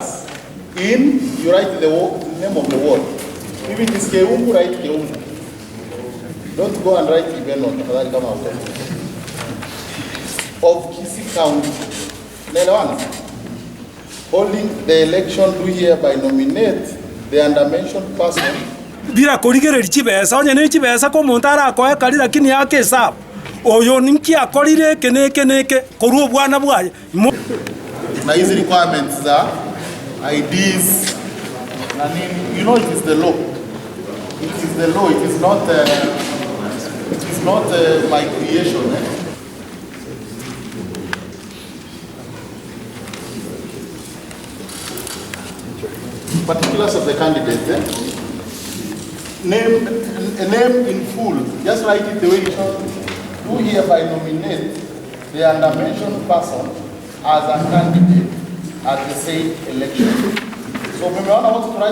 In, you write the name of the ward. If it is Keumbu, write Keumbu. Don't go and write Ibeno, tafadhali kama hutaki. Of Kisii County. Naelewana? Holding the election, do hereby nominate the undermentioned person. Bila korigereria chibesa, onye ne chibesa ko omonto arakoe kari lakini ake esabu. Oyo ninki akorire eke na eke na eke korwa obwana bwaye. Na hizi requirements za IDs na nini, you know it is the law. It is the law, it is not my creation. Eh? Particulars of the candidate. Eh? Name in full. Just write it the way you should. Do hereby nominate the undermentioned person as a candidate at the said election. So, mumeona what to write?